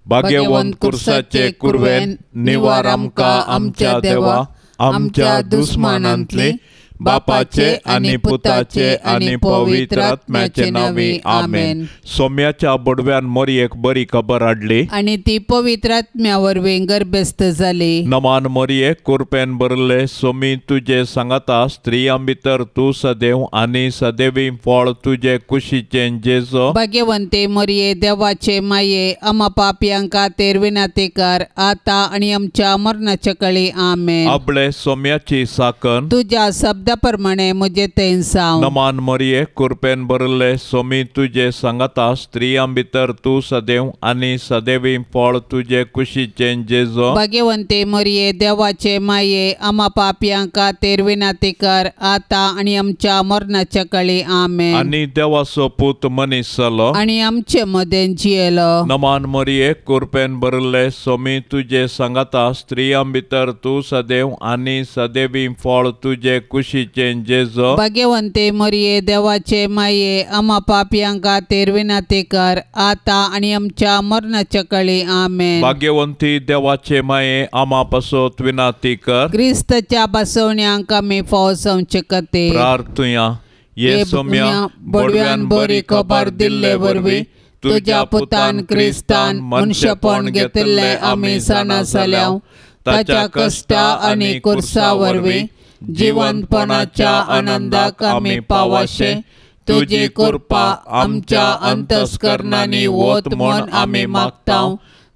भाग्यवंत कुर्साचे कुरवेन निवार आमकां आमच्या देवा आमच्या दुस्मानांतले बापाचे आनी पुताचे आनी पवित्र आत्म्याचे नांवी आमेन. सोम्याच्या बडव्यान मोरयेक बरी खबर हाडली आनी ती पवित्र आत्म्या वरवीं गर्भस्थ जाली. नमान मोरये कुरपेन भरले सोमी तुजे सांगाता स्त्रियां भितर तूं सदैव आनी सदैवी फळ तुजे कुशीचें जेजो. भाग्यवंते मोरये देवाचे माये आमा पापयां खातीर विनंती कर आतां आनी आमच्या मरणाच्या कळी आमेन. आपले सोम्याची साकन तुज्या शब्दा प्रमाणे म्हजे थंय जावं. नमान मोरये कुरपेन भरले सोमी तुजे सांगाता स्त्रियां भितर तूं सदैव आनी सदैवी फळ तुजे कुशीचें जेजो. भाग्यवंते मोरये देवाचे माये आमा पापयां खातीर विनंती कर आतां आनी आमच्या मरणाच्या कळी आमेन. आनी देवाचो पूत मनीस जालो आनी आमचे मदें जियेलो. नमान मोरये कुरपेन भरले सोमी तुजे सांगाता स्त्रियां भितर तूं सदैव आनी सदैवी फळ तुजे कुशीचें जेजो. भाग्यवंते मोरये देवाचे माये आमा पापयां खातीर विनंती कर आतां आनी आमच्या मरणाच्या कळी आमेन. भाग्यवंती देवाचे माये आमा पासत विनंती कर. क्रिस्ताच्या बसवण्यांक आमी फाव जावचे खातीर प्रार्थुया. ये सोम्या बडव्यान बरी खबर दिल्ले वरवीं तुज्या पुतान क्रिस्तान मनशेपण घेतिल्लें आमी जाणा जाल्या. ताच्या कश्टा आनी कुर्सा वरवीं जिवंतपणाच्या आनंदाक आमी पावाशे तुजी कृपा आमच्या अंतस्करणांनी वत म्हूण आमी मागता.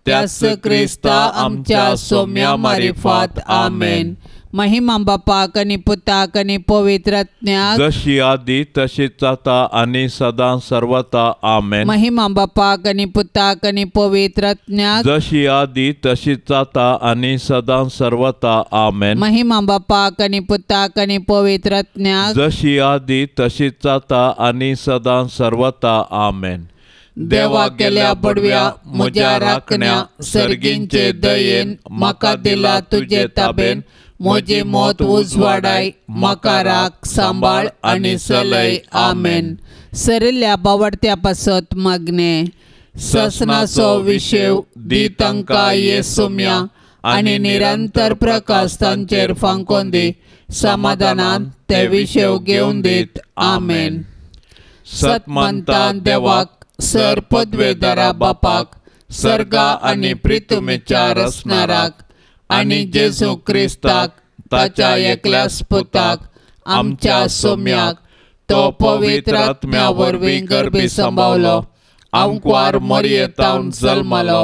त्याच क्रिस्ता आमच्या सोम्या मारिफात आमेन. महिमा बापाक आनी पुताक आनी पवित्र आत्म्याक जशी आदी तशीच आता आनी सदां सर्वता आमेन. महिमा बापाक आनी पुताक आनी पवित्र आत्म्याक जशी आदी तशीच आता आनी सदां सर्वता आमेन. महिमा बापाक आनी पुताक आनी पवित्र आत्म्याक जशी आदी तशीच आता आनी सदां सर्वता आमेन. देवा गेल्या बडव्या म्हज्या राखण्या सर्गींचे दयेन म्हाका दिला तुजे ताबेन. म्हजी मौत उजवाडाय म्हाका राख सांबाळ आनी चलय आमेन. सरिल्ल्या बावडत्या पासत मागणे ससनाचो विशेव दी तांकां ये सोम्या आनी निरंतर प्रकाश तांचेर फांकोन दी. समाधानान ते विशेव घेवन दीत आमेन. सतमंता देवाक सर पदवेदारा बापाक सर्गा आनी प्रितुमेच्या रचणाराक आनी जेजू क्रिस्ताक ताच्या एकल्याच पुताक आमच्या सोम्याक तो पवित्र आत्म्या वरवीं गर्भी सांबावलो. आंकवार मोरयेतावन जल्मलो.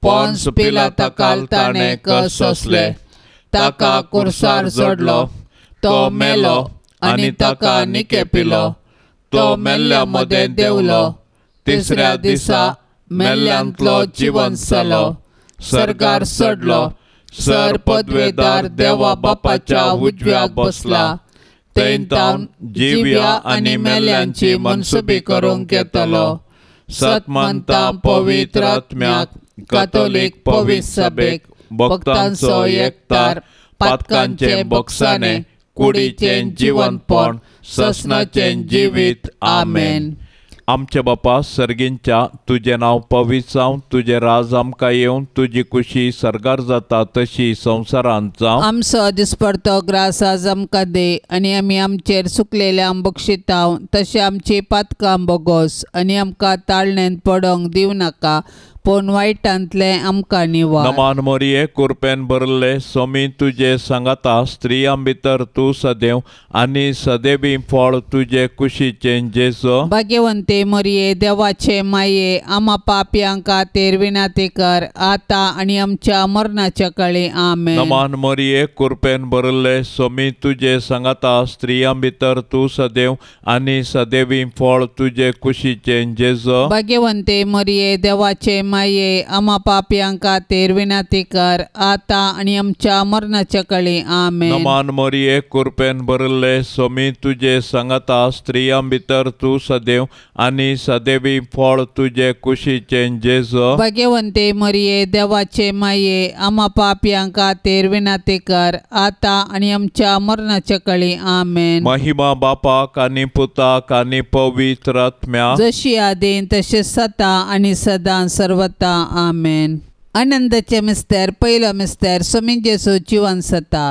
पोन्स पिलाता ताणें कस सोंसले. ताका कुर्सार जोडलो. तो मेलो आनी ताका निकेपिलो. तो मेल्ल्या मदें देंवलो. तिसऱ्या दिसा मेल्ल्यांतलो जिवंत जालो. सर्गार चडलो. सर पदवेदार देवा बापाच्या उजव्याक बसला. थंय तावन जिव्या आनी मेल्यांची मनसुबी करूंक येतलो. सतमंता पवित्र आत्म्याक कातोलीक पवित्र सभेक भक्तांचो एकतार पातकांचे बक्षाणे कुडीचें जिवंतपण ससनाचें जिवीत आमेन. आमच्या बापा सर्गींच्या तुजें नांव पवित्र जावं, तुजें राज आमकां येवं, तुजी कुशी सर्गार जाता तशी संवसारांत जावं. आमचो दिसपडतो ग्रास आज आमकां दी आनी आमी आमचेर सुकलेल्या बक्षिताव तशें आमची पातकां बोगोस आनी आमकां ताळणेंत पडोंक दिवं नाका पूण वायटांतलें आमकां निवार. नमान मोरये कुरपेन भरले सोमी तुजे सांगाता स्त्रियां भितर तूं सदैव आनी सदैवी फळ तुजे कुशीचें जेजो. भाग्यवंते मोरये देवाचे माये आमा पापयां खातीर विनंती कर आतां आनी आमच्या मरणाच्या कळी आमेन. नमान मोरये कुरपेन भरले सोमी तुजे सांगाता स्त्रियां भितर तूं सदैव आनी सदैवी फळ तुजे कुशीचें जेजो. भाग्यवंते मोरये देवाचे माये आमा पापयां खातीर विनंती कर आतां आनी आमच्या मरणाच्या कळी आमेन. नमान मोरये कुरपेन भरले सोमी तुजे सांगाता स्त्रियां भितर तूं सदैव आनी सदैवी फळ तुजे कुशीचें जेजो. भाग्यवंते मोरये देवाचे माये आमा पापयां खातीर विनंती कर आतां आनी आमच्या मरणाच्या कळी आमेन. महिमा बापाक आनी पुताक आनी पवित्र आत्म्याक जशी आदीं तशें सदां आनी सदां सर्व सर्वता आमेन. आनंदाचे मिस्तेर पयलो मिस्तेर स्वामी जेजू जिवन सता.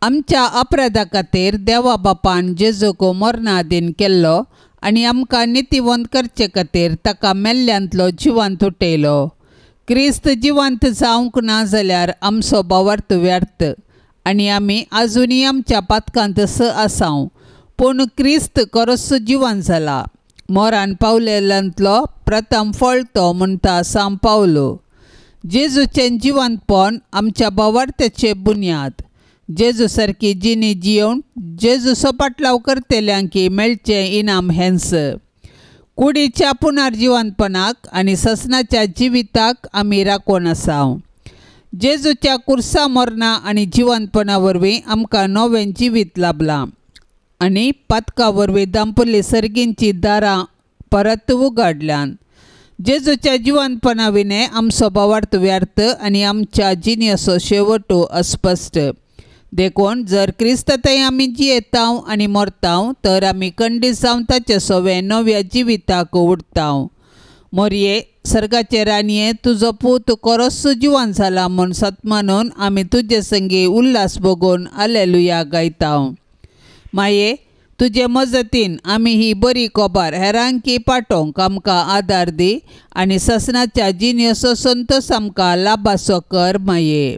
आमच्या अपराधा खातीर देवा बापान जेजूक मरणादीन केल्लो आनी आमकां नितीवंत करचे खातीर ताका मेल्ल्यांतलो जिवंत उठयलो. क्रिस्त जिवंत जावंक ना जाल्यार आमचो भावार्थ व्यर्थ आनी आमी आजुनूय आमच्या पातकांत स आसाव. पूण क्रिस्त खरोच जिवन जाला, मोरान पावलेल्यांतलो प्रथम फळ तो म्हणटा सांव पावलो. जेजूचें जिवंतपण आमच्या भावार्थाचे बुन्याद. जेजू सारकी जिणी जियोवन जेजूचो पाटलाव करतल्यांकी मेळचें इनाम हेंच. कुडीच्या पुनर्जिवंतपणाक आनी ससनाच्या जिविताक आमी राखून आसाव. जेजूच्या कुर्सा मरणा आनी जिवंतपणा वरवीं आमकां नवें जिवीत लाभलां आनी पातका वरवीं दांपुल्ली सर्गींची दारां परत उगाडल्यान. जेजूच्या जिवंतपणा विणें आमचो भावार्थ व्यर्थ आनी आमच्या जिणेचो शेवटू अस्पश्ट. देखून जर क्रिस्त थंय आमी जियेताव आनी मरताव तर आमी खंडीत जावन ताचे सवे नव्या जिविताक उडताव. मोरये सर्गाचे राणये, तुजो पूत खरोच जिवन जाला म्हूण सतमानून आमी तुजे संगी उल्हास भोगून आलेलुया गायताव. माये, तुजे मजतीन आमी ही बरी खबर हेरांकी पाठोवंक आमकां आदार दी आनी ससनाच्या जिणेचो संतोश आमकां लाभाचो कर. माये,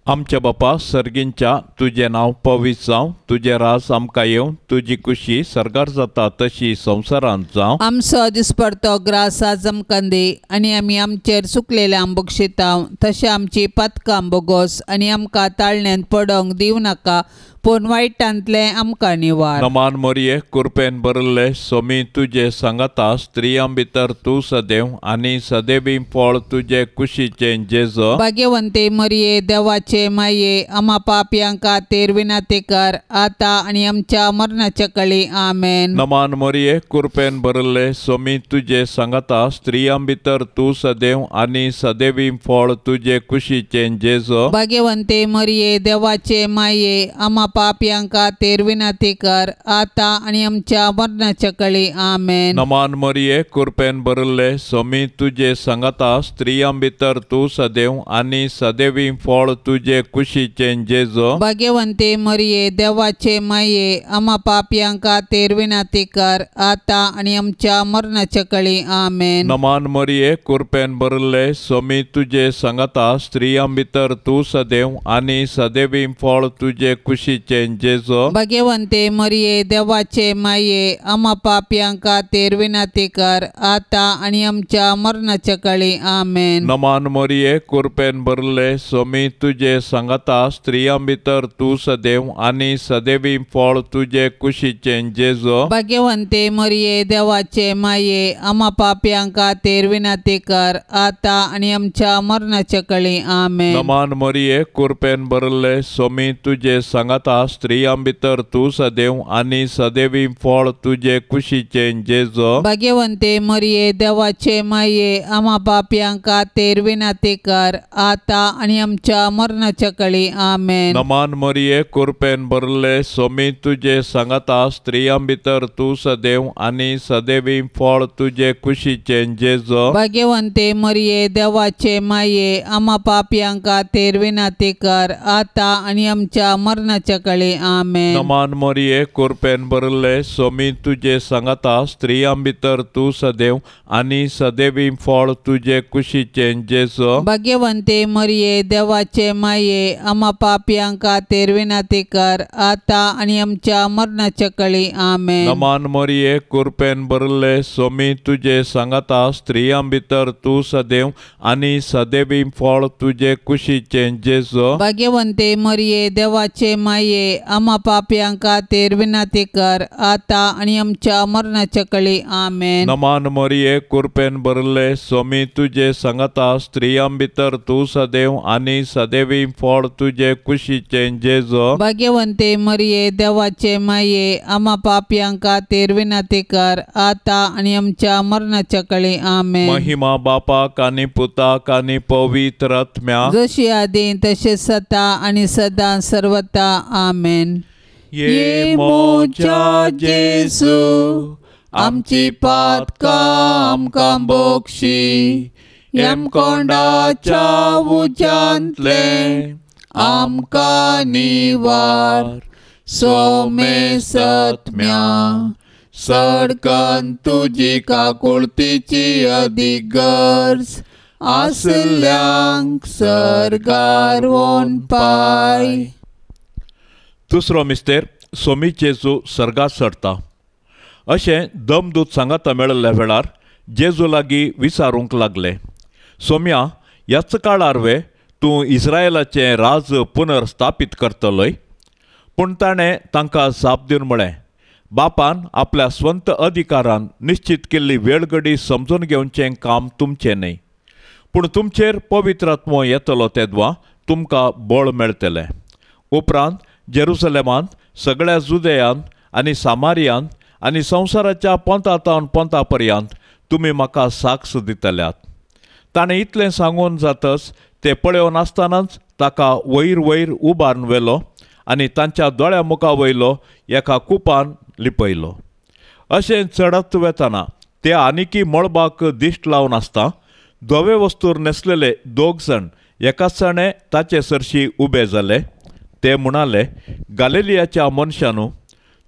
आमच्या बापा सर्गींच्या, तुजें नांव पवित्र जावं, तुजें राज आमकां येवं, तुजी खुशी सर्गार जाता तशी संवसारांत जावं. आमचो दिसपडतो ग्रास आज आमकां दी आनी आमी आमचेर चुकलेल्यांक बक्षिताव तशें आमची पातकां बोगोस आनी आमकां ताळण्यांत पडोवंक दिवं नाका, पूण वायटांतलें आमकां निवार. नमान मोरये, कृपेन भरिल्ले स्वामी तुजे सांगाता, स्त्रियां भितर तूं सदैव आनी सदैवी फळ तुजे कुशीचें जेजू. भाग्यवंते मरिये, देवाचे माये, आमा पापयां खातीर विनंती कर आतां आनी आमच्या मरणाच्या कळी. आमेन. नमान मोरये, कृपेन भरिल्ले स्वामी तुजे सांगाता, स्त्रियां भितर तूं सदैव आनी सदैवी फळ तुजे कुशीचें जेजू. भाग्यवंते मरिये, देवाचे माये, आमा पापयां खातीर विनंती कर आतां आनी आमच्या मरणाच्या कळी. आमेन. नमान मोरये, कृपेन भरिल्ले स्वामी तुजे सांगाता, स्त्रियां भितर तूं सदैव आनी सदैवी फळ तुजे कुशीचें जेजू. भाग्यवंते मरिये, देवाचे माये, आमा पापयां खातीर विनंती कर आतां आनी आमच्या मरणाच्या कळी. आमेन. नमान मोरये, कृपेन भरिल्ले स्वामी तुजे सांगाता, स्त्रियां भितर तूं सदैव आनी सदैवी फळ तुजे कुशीचें जेजू. भाग्यवंते मरिये, देवाचे माये, आमा पापयां खातीर विनंती कर आतां आनी आमच्या मरणाच्या कळी. आमेन. नमान मोरये, कृपेन भरिल्ले स्वामी तुजे सांगाता, स्त्रियां भितर तूं सदैव आनी सदैवी फळ तुजे कुशीचें जेजू. भाग्यवंते मरिये, देवाचे माये, आमा पापयां खातीर विनंती कर आतां आनी आमच्या मरणाच्या कळी. आमेन. नमान मोरये, कृपेन भरिल्ले स्वामी तुजे सांगाता, स्त्रियां भितर तूं सदैव आनी सदैवी फळ तुजे कुशीचें जेजू. भाग्यवंते मरिये, देवाचे माये, आमा पापयां खातीर विनंती कर आतां आनी आमच्या मरणाच्या कळी. आमेन. नमान मोरये, कृपेन भरिल्ले स्वामी तुजे सांगाता, स्त्रियां भितर तूं सदैव आनी सदैवी फळ तुजे कुशीचें जेजू. भाग्यवंते मरिये, देवाचे माये, आमा पापयां खातीर विनंती कर आतां आनी आमच्या मरणाच्या कळी. आमेन. नमान मोरये, कृपेन भरिल्ले स्वामी तुजे सांगाता, स्त्रियां भितर तूं सदैव आनी सदैवी फळ तुजे कुशीचें जेजू. भाग्यवंते मरिये, देवाचे माये, आमा पापयां खातीर विनंती कर आतां आनी आमच्या मरणाच्या कळी. आमेन. नमान मोरये, कृपेन भरिल्ले स्वामी तुजे सांगाता, स्त्रियां भितर तूं सदैव आनी सदैवी फळ तुजे कुशीचें जेजू. भाग्यवंते मरिये, देवाचे माये, आमा पापयां खातीर विनंती कर आतां आनी आमच्या मरणाच्या कळी. आमेन. नमान मोरये, कृपेन भरिल्ले स्वामी तुजे सांगाता, स्त्रियां भितर तूं सदैव आनी सदैवी फळ तुजे कुशीचें जेजू. भाग्यवंते मरिये, देवाचे माये, आमा पापयां खातीर विनंती कर आतां आनी आमच्या मरणाच्या कळी. आमेन. महिमा बापाक आनी पुताक आनी पवित्र आत्म्याक, जशी आदी तशें सता आनी सदां सर्वता. आमेन. ये मोजा जेजू, आमची पातकां आमकां बोगशी यमकोंडाच्या उज्यांतलें आमकां निवार सोमे सत्म्या सडकन तुजी काकुळतीची अदीक गरज आसल्यांक सर्गार वोन पाय. दुसरो मिस्तेर सोमी जेजू सर्गात चडटा अशें दमदूत सांगाता मेळिल्ल्या वेळार जेजू लागीं विचारूंक लागले, सोम्या ह्याच काळार वे तूं इस्रायलाचें राज पुनर्स्थापीत करतलोय? पूण ताणें तांकां जाप दिवन म्हळें, बापान आपल्या स्वंत अधिकारान निश्चित केल्ली वेळगडी समजून घेवचें काम तुमचें न्हय, पूण तुमचेर पवित्र आत्मो येतलो तेदवा तुमकां बळ मेळटलें. उपरांत जेरुसलेमांत सगळ्या जुदेयांत आनी सामारियांत आनी संवसाराच्या पोंता तावन पोंता पर्यंत तुमी म्हाका साक्ष दितल्यात. ताणें इतलें सांगून जातच ते पळोवन आसतनाच ताका वयर वयर उबारून व्हेलो आनी तांच्या दोळ्या मुखा वयलो एका कुपान लिपयलो. अशें चडत वेतना ते आनिकी मळबाक दिश्ट लावन आसता धवे वस्तूर न्हेसलेले दोग जाण एकाच जाणे ताचे सरशी उबे जाले. ते म्हणाले, गालिलियाच्या मनशानू,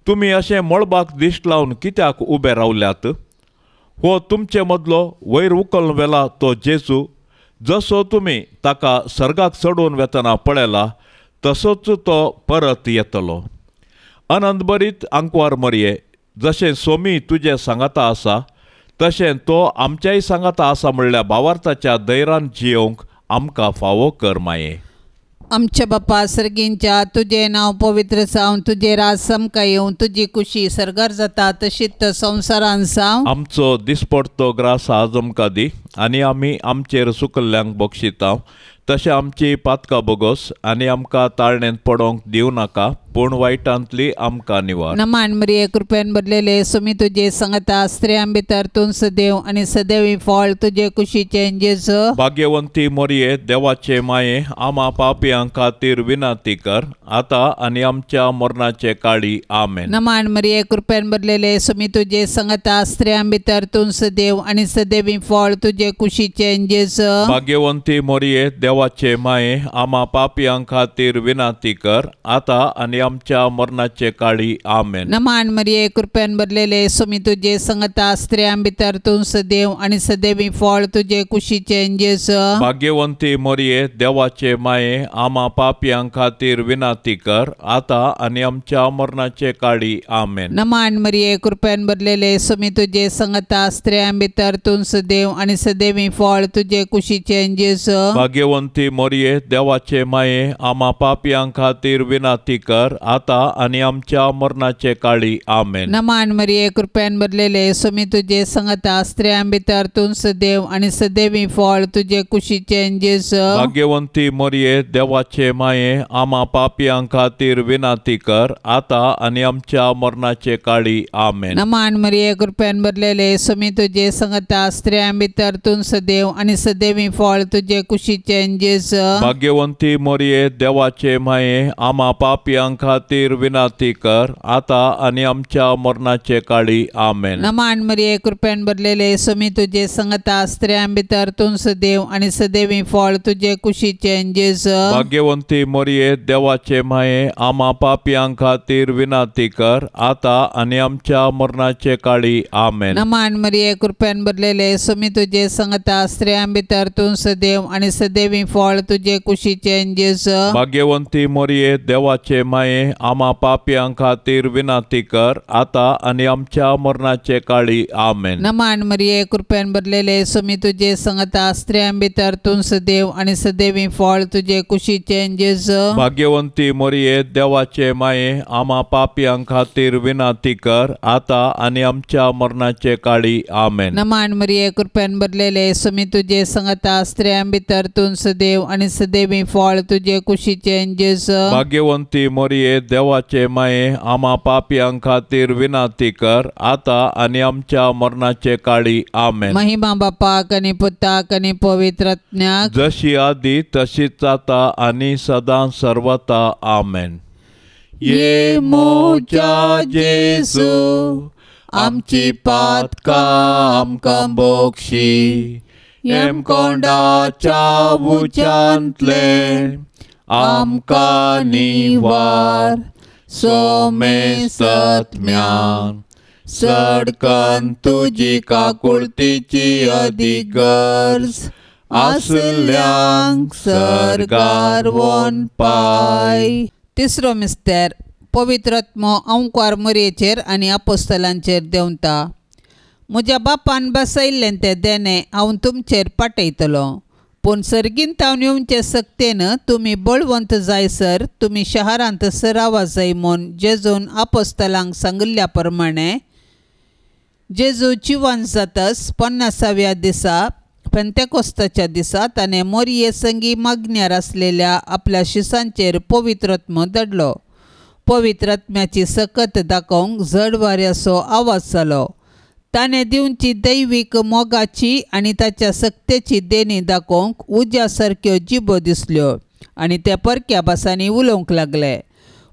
तुमी अशें मळबाक दिश्ट लावन कित्याक उबे रावल्यात? हो तुमचे मदलो वयर उखल व्हेला तो जेजू, जसो तुमी ताका सर्गाक चडोवन वेतना पळयला तसोच तो परत येतलो. अनंतभरीत आंकवार मरये, जशें सोमी तुजें सांगाता आसा तशें तो आमच्याय सांगाता आसा म्हणल्या भावार्थाच्या धैर्यान जियोवंक आमकां फावो कर माये. आमच्या बापा सर्गींच्या, तुजें नांव पवित्र जावं, तुजें राज समकां येवं, तुजी कुशी सर्गार जाता तशीच संवसारान जावं. आमचो दिसपडतो ग्रास आज आमकां दी आनी आमी आमचेर सुकल्ल्यांक बक्षिता तशें आमची पातकां बोगोस आनी आमकां ताळणेंत पडोवंक दिवं नाका, पूण वायटांतली आमकां निवार. नमान मरिये, कृपेन भरलेले, सुमी तुजे सांगता, स्त्रियां भितर तूं सदैव आनी सदैवी फळ तुजे कुशीचें जेजू. भाग्यवंती मरिये, देवाचे माये, आमा पापयां खातीर विनंती कर आतां आनी आमच्या मरणाचे काळी. आमेन. नमान मरिये, कृपेन भरलेले, सुमी तुजे सांगता, स्त्रियां भितर तूं सदैव आनी सदैवी फळ तुजे कुशीचें जेजू. भाग्यवंती मरिये, देवाचे माये, आमा पापयां खातीर विनंती कर आतां आनी आमच्या मरणाचे काळी. आमेन. नमान मरिये, कृपेन भरलेले, सुमी तुजे सांगता, स्त्रियां भितर तूं सदैव आनी सदैवी फळ तुजे कुशीचें जेजू. भाग्यवंती मरिये, देवाचे माये, आमा पापयां खातीर विनंती कर आतां आनी आमच्या मरणाचे काळी. आमेन. नमान मरिये, कृपेन भरलेले, सुमी तुजे सांगता, स्त्रियां भितर तूं सदैव आनी सदैवी फळ तुजे कुशीचें जेजू. भाग्यवंती मरिये, देवाचे माये, आमा पापयां खातीर विनंती कर आतां आनी आमच्या मरणाचे काळी. आमेन. नमान मरिये, कृपेन भरलेले, सुमी तुजे सांगता, स्त्रियां भितर तूं सदैव आनी सदैवी फळ तुजे कुशीचें जेजू. भाग्यवंती मरिये, देवाचे माये, आमा पापयां खातीर विनंती कर आतां आनी आमच्या मरणाचे काळी. आमेन. नमान मरिये, कृपेन भरलेले, सुमी तुजे सांगता, स्त्रियां भितर तूं सदैव आनी सदैवी फळ तुजे कुशीचें जेजू. भाग्यवंती मरिये, देवाचे माये, आमा पापयां खातीर विनंती कर आतां आनी आमच्या मरणाचे काळी. आमेन. नमान मरिये, कृपेन भरलेले, सुमी तुजे सांगता, स्त्रियां भितर तूं सदैव आनी सदैवी फळ तुजे कुशीचें जेजू. भाग्यवंती मरिये, देवाचे माये, आमा पापयां खातीर विनंती कर आतां आनी आमच्या मरणाचे काळी. आमेन. नमान मरिये, कृपेन भरलेले, सुमी तुजे सांगता, स्त्रियां भितर तूं सदैव आनी सदैवी फळ तुजे कुशीचें जेजू. भाग्यवंती मरिये, देवाचे माये, आमा पापयां खातीर विनंती कर आतां आनी आमच्या मरणाचे काळी. आमेन. नमान मरिये, कृपेन भरलेले, सुमी तुजे सांगता, स्त्रियां भितर तूं सदैव आनी सदैवी फळ तुजे कुशीचें जेजू. भाग्यवंती मरिये, देवाचे माये, आमा पापयां खातीर विनंती कर आतां आनी आमच्या मरणाचे काळी. आमेन. नमान मरिये, कृपेन भरलेले, सुमी तुजे सांगता, स्त्रियां भितर तूं सदैव आनी सदैवी फळ तुजे कुशीचें जेजू. भाग्यवंती मरिये, देवाचे माये, आमा पापयां खातीर विनंती कर आतां आनी आमच्या मरणाचे काळी. आमेन. महिमा बापाक आनी पुताक आनी पवित्र आत्म्याक, जशी आदी तशीच आतां आनी सदां सर्वता. आमेन. ये मोजा जेजू, आमची पातकां आमकां बक्षी हेमकोंडाच्या उज्यांतले आमकां निवार सोमेसत्म्यान सडकन तुजी काकुळतीची अदीक गरज आसल्यांक सर्गार वोन पाय. तिसरो मिस्तेर पवित्रात्मो अंकार मोरयेचेर आनी आपोस्तलांचेर देंवता. म्हज्या बापान बसयल्लें तें देणें हांव तुमचेर पाटयतलो, पूण सर्गीन तावन येवचे सक्तेन तुमी बळवंत जायसर तुमी शहरांत सरावा जाय म्हूण जेजून आपोस्तलांक सांगिल्ल्या प्रमाणे जेजू जिवन जातस 50व्या दिसा पेंतेकोस्ताच्या दिसा ताणें मोरये संगी मागण्यार आसलेल्या आपल्या शिसांचेर पवित्रात्मो धाडलो. पवित्रात्म्याची सकत दाखोवंक जड वाऱ्याचो आवाज जालो. ताणें दिवची दैवीक मोगाची आनी ताच्या सक्तेची देणी दाखोवंक उज्या सारक्यो जिबो दिसल्यो आनी ते परक्या भासांनी उलोवंक लागले.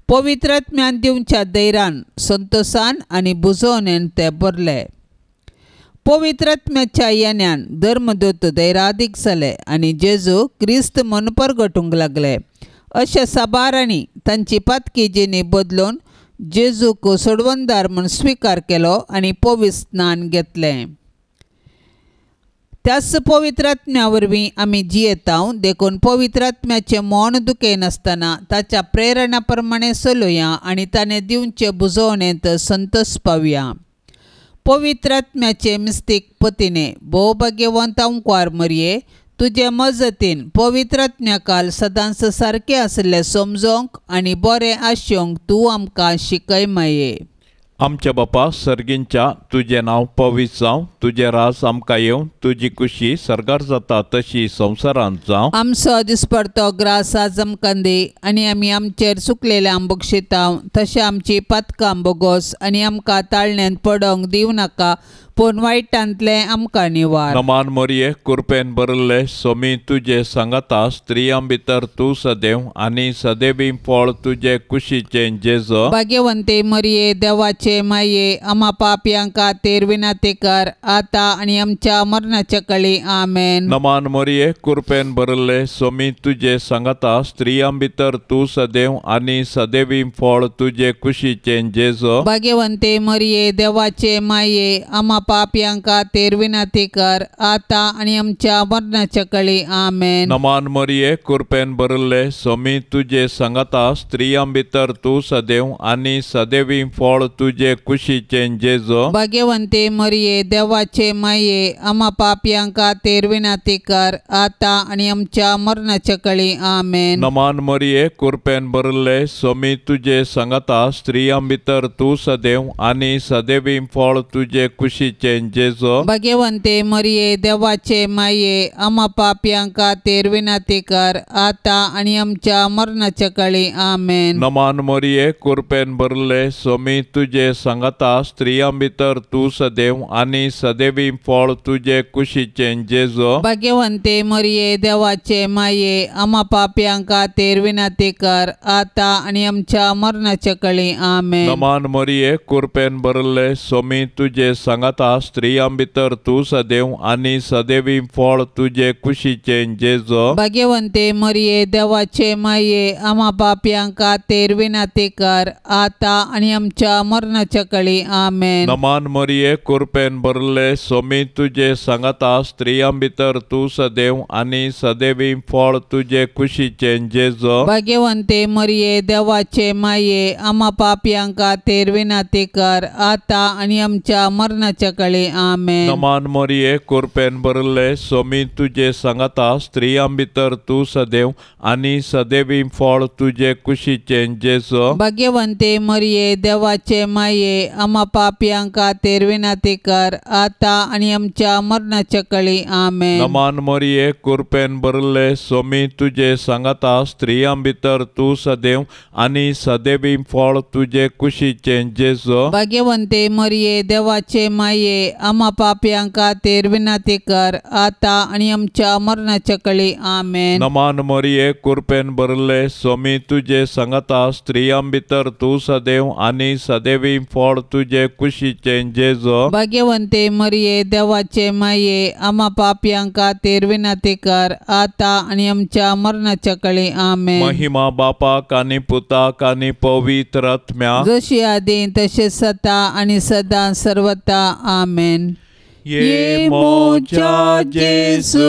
पवित्रात्म्यान दिवच्या धैर्यान संतोसान आनी बुजोवणेन ते भरले. पवित्रात्म्याच्या येण्यान धर्मदूत धैर्यादीक जाले आनी जेजू क्रिस्त म्हूण परगटूंक लागले. अशे साबारांनी तांची पातकी जिणी बदलून जेजूक सोडवणदार म्हूण स्विकार केलो आनी पवित्र स्नान घेतलें. त्याच पवित्रात्म्या वरवीं आमी जियेतांव, देखून पवित्रात्म्याचें मौन दुखयनासतना ताच्या प्रेरणा प्रमाणे चलुया आनी ताणें दिवचे बुजोवणेंत संतोष पावया. पवित्रात्म्याचे मिस्तीक पतीने भोवभाग्यवंत अंकुआर मरये, तुजे मजतीन पवित्रात्म्याकाल सदांच सारकें आसलें समजोंक आनी बरें आशोवंक तूं आमकां शिकय माये. आमच्या बापा सर्गींच्या तुजें नांव पवित्र जावं, तुजें राज आमकां येवं, तुजी कुशी सर्गार जाता तशी संवसारांत जावं. आमचो दिसपडतो ग्रास आज आमकां दी आनी आमी आमचेर चुकलेल्या बक्षितांव तशें आमची पातकां बोगोस आनी आमकां ताळण्यांत पडोवंक दिवं नाका, पूण वायटांतलें आमकां निवार. नमान मोरये कुरपेन भरिल्ले सोमी तुजे सांगाता, स्त्रियां भितर तूं सदैव आनी सदैवी फळ तुजे कुशीचें जेजो. भाग्यवंते मरये देवाचे माये, आमा पापयां खातीर विनंती कर आतां आनी आमच्या मरणाच्या कळी. आमेन. नमान मोरये कुरपेन भरिल्ले सोमी तुजे सांगाता, स्त्रियां भितर तूं सदैव आनी सदैवी फळ तुजे कुशीचें जेजो. भाग्यवंते मरये देवाचे माये, आमा पापयां खातीर विनंती कर आतां आनी आमच्या मरणाच्या कळी. आमेन. नमान मरये कुरपेन भरिल्ले सोमी तुजे सांगाता, स्त्रियां भितर तूं सदैव आनी सदैवी फळ तुजे कुशीचें जेजो. भाग्यवंते मरये देवाचे माये, आमा पापयां खातीर विनंती कर आतां आनी आमच्या मरणाच्या कळी. आमेन. नमान मरये कुरपेन भरिल्ले सोमी तुजे सांगाता, स्त्रियां भितर तूं सदैव आनी सदैवी फळ तुजे कुशीचें जेजो. भाग्यवंते मरये देवाचे माये, आमा पापयां खातीर विनंती कर आतां आनी आमच्या मरणाच्या कळी. आमेन. नमान मरये कुरपेन भरिल्ले सोमी तुजे सांगाता, स्त्रियां भितर तूं सदैव आनी सदैवी फळ तुजे कुशीचें जेजो. भाग्यवंते मरये देवाचे माये, आमा पापयां खातीर विनंती कर आतां आनी आमच्या मरणाच्या कळी. आमेन. नमान मरये कुरपेन भरिल्ले सोमी तुजे सांगाता, स्त्रियां भितर तूं सदैव आनी सदैवी फळ तुजे कुशीचें जेजो. भाग्यवंते मरये देवाचे माये, आमा पापयां खातीर विनंती कर आतां आनी आमच्या मरणाच्या कळी. आमेन. नमान मरये कुरपेन भरिल्ले सोमी तुजे सांगाता, स्त्रियां भितर तूं सदैव आनी सदैवी फळ तुजे कुशीचें जेजो. भाग्यवंते मरये देवाचे माये, आमा पापयां खातीर विनंती कर आतां आनी आमच्या मरणाच्या कळी. आमेन. नमान मरये कुरपेन भरिल्ले सोमी तुजे सांगाता, स्त्रियां भितर तूं सदैव आनी सदैवी फळ तुजे कुशीचें जेजो. भाग्यवंते मरये देवाचे माये, आमा पापयां खातीर विनंती कर आतां आनी आमच्या मरणाच्या कळी. आमेन. नमान मरये कुरपेन भरिल्ले सोमी तुजे सांगाता, स्त्रियां भितर तूं सदैव आनी सदैवी फळ तुजे कुशीचें जेजो. भाग्यवंते मरये देवाचे माये, मरिये आमा पापयां खातीर विनंती कर आतां आनी आमच्या मरणाच्या कळी आमेन। नमान मरिये कृपेन भरले स्वामी तुजे सांगाता स्त्रियां भितर तूं सदैव आनी सदैवी फळ तुजे कुशीचें जेजू। भाग्यवंते मरिये देवाचे माये आमा पापयां खातीर विनंती कर आतां आनी आमच्या मरणाच्या कळी आमेन। महिमा बापाक आनी पुताक आनी पवित्र आत्म्याक जशी आदी तशें सता आनी सदां सर्वता आमेन। ये मोजा जेजू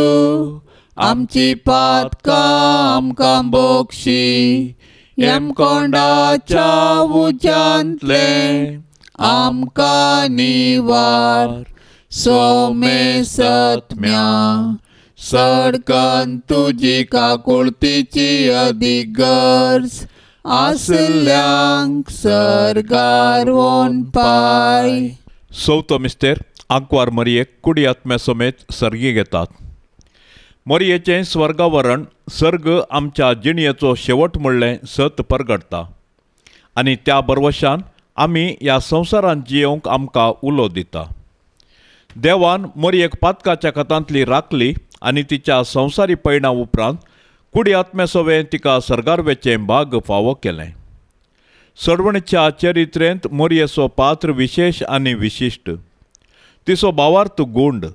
आमची पातकां आमकां बोगशी यमकोंडाच्या उज्यांतलें आमकां निवार सोमे सत्म्या सडकन तुजी काकुळतीची अदीक गरज आसल्यांक सर्गार वोन पाय। चवथो मिस्तेर आंकवार मरियेक कुडी आत्म्या समेत सर्गी घेतात। मरियेचें स्वर्गावरण सर्ग आमच्या जिणयेचो शेवट म्हणलें सत परगडटा आनी त्या बरवशान आमी ह्या संवसारांत जियोवंक आमकां उलो दिता। देवान मरियेक पातकाच्या खतांतली राखली आनी तिच्या संवसारी पयणा उपरांत कुडी आत्म्या सवें तिका सर्गार वेचें भाग फावो केलें। सडवणीच्या चरित्रेंत मरियेचो पात्र विशेश आनी विशिश्ट। तिचो भावार्थ गुंड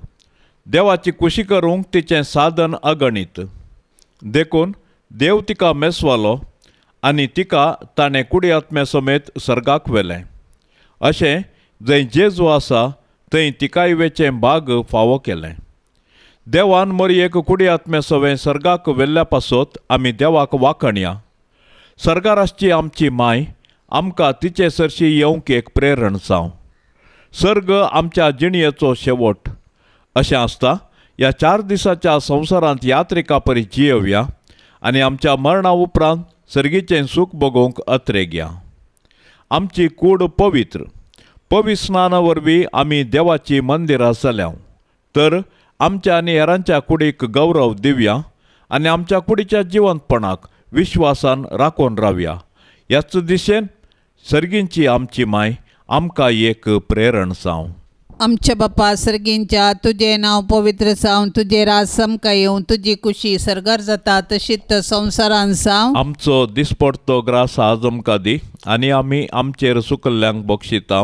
देवाची कुशी करूंक तिचें साधन अगणीत देखून देव तिका मेसवालो आनी तिका ताणें कुडी आत्म्या समेत सर्गाक व्हेलें। अशें जंय जेजू आसा थंय तिकाय वेचें भाग फावो केलें। देवान मरियेक कुडी आत्म्या सवें सर्गाक व्हेल्ल्या पासत आमी देवाक वाखणया। सर्गार आसची आमची माय आमकां तिचे सरशी येवंक एक प्रेरण जावं। सर्ग आमच्या जिणयेचो शेवट अशें आसता ह्या 4 दिसाच्या संवसारांत यात्रिका परी जियोवया आनी आमच्या मरणा उपरांत सर्गीचें सूख भोगोवंक अत्रेगया। आमची कूड पवित्र पवित्र स्नाना वरवीं आमी देवाची मंदिरां जाल्या तर आमच्या आनी हेरांच्या कुडीक गौरव दिवया आनी आमच्या कुडीच्या जिवंतपणाक विश्वासान राखून रावया। ह्याच दिशेन सर्गींची आमची माय आमकां एक प्रेरण जावं। आमच्या बापा सर्गींच्या तुजें नांव पवित्र जावं, तुजें राज आमकां येवं, तुजी कुशी सर्गार जाता तशीच संवसारान जावं। आमचो दिसपडतो ग्रास आज आमकां दी आनी आमी आमचेर सुकल्ल्यांक बक्षिता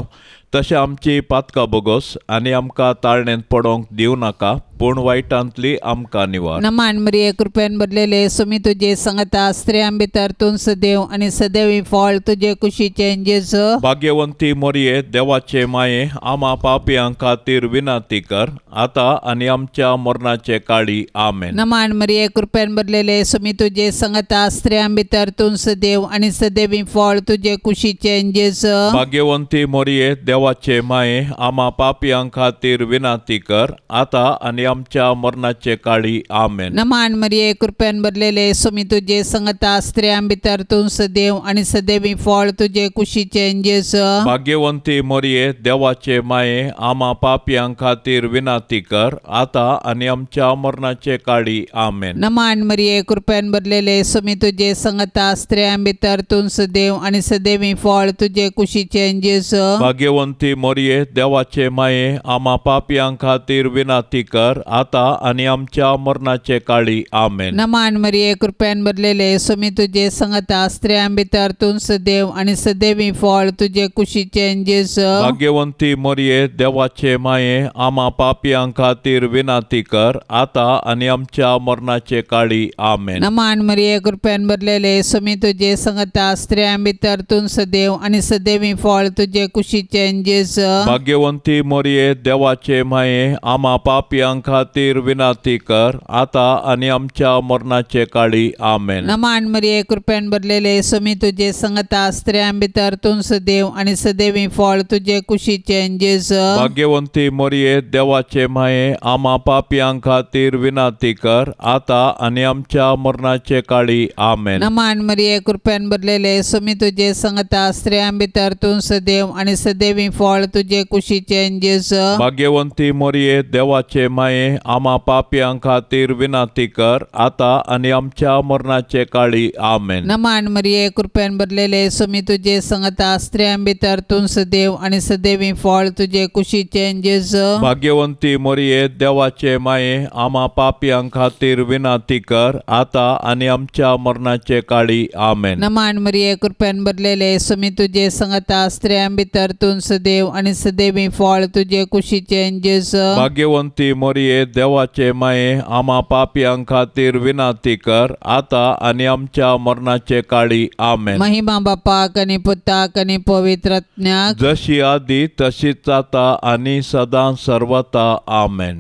तशें आमची पातकां बोगोस आनी आमकां ताळणेंत पडोवंक दिवं नाका पूण वायटांतली आमकां निवार। नमान मरिये कृपेन भरलेले सुमी तुजे सांगता स्त्रियां भितर तूं सदैव आनी सदैवी फळ तुजे कुशीचें जेजू। भाग्यवंती मरिये देवाचे माये आमा पापयां खातीर विनंती कर आतां आनी आमच्या मरणाचे काळी आमेन। नमान मरिये कृपेन भरलेले सुमी तुजे सांगता स्त्रियां भितर तूं सदैव आनी सदैवी फळ तुजे कुशीचें जेजू। भाग्यवंती मरिये देवाचे माये आमा पापयां खातीर विनंती कर आतां आनी आमच्या मरणाचे काळी आमेन। नमान मरिये कृपेन भरलेले सुमी तुजे सांगता स्त्रियां भितर तूं सदैव आनी सदैवी फळ तुजे कुशीचें जेजू। भाग्यवंती मरिये देवाचे माये आमा पापयां खातीर विनंती कर आतां आनी आमच्या मरणाचे काळी आमेन। नमान मरिये कृपेन भरलेले सुमी तुजे सांगता स्त्रियां भितर तूं सदैव आनी सदैवी फळ तुजे कुशीचें जेजू। भाग्यवंती मरिये देवाचे माये आमा पापयां खातीर विनंती कर आतां आनी आमच्या मरणाचे काळी आमेन। नमान मरिये कृपेन भरलेले सुमी तुजे सांगता स्त्रियां भितर तूं सदैव आनी सदैवी फळ तुजे कुशीचें जेजू। भाग्यवंती मरिये देवाचे माये आमा पापयां खातीर विनंती कर आतां आनी आमच्या मरणाचे काळी आमेन। नमान मरिये कृपेन भरलेले सुमी तुजे सांगता स्त्रियां भितर तूं सदैव आनी सदैवी फळ तुजे कुशीचें जेजू। भाग्यवंती मरिये देवाचे माये आमा पापयां खातीर विनंती कर आतां आनी आमच्या मरणाचे काळी आमेन। नमान मरिये कृपेन भरलेले सुमी तुजे सांगता स्त्रियां भितर तूं सदैव आनी सदैवी फळ तुजे कुशीचें जेजू। भाग्यवंती मरिये देवाचे माये आमा पापयां खातीर विनंती कर आतां आनी आमच्या मरणाचे काळी आमेन। नमान मरिये कृपेन भरलेले सुमी तुजे सांगता स्त्रियां भितर तूं सदैव आनी सदैवी फळ तुजे कुशीचें जेजू. भाग्यवंती मोरये देवाचे माये आमा पापयां खातीर विनंती कर आता आनी आमच्या मरणाचे काळी. आमेन. नमान मरिये कृपेन भरलेले स्वामी तुजे संगता स्त्रियां भितर तूं सदैव आनी सदैवी फळ तुजे कुशीचें जेजू. भाग्यवंती मोरये देवाचे माये आमा पापयां खातीर विनंती कर आता आनी आमच्या मरणाचे काळी. आमेन. नमान मरिये कृपेन भरलेले स्वामी तुजे संगता स्त्रियां भितर तूं सदैव आनी सदैवी फळ तुजे कुशीचें जेजू. भाग्यवंती मोरये देवाचे माये आमा पापयां खातीर विनंती कर आता आनी आमच्या मरणाचे काळी. आमेन. महिमा बापाक आनी पुताक आनी पवित्र आत्म्याक, जशी आदी तशीच आता आनी सदां सर्वता. आमेन.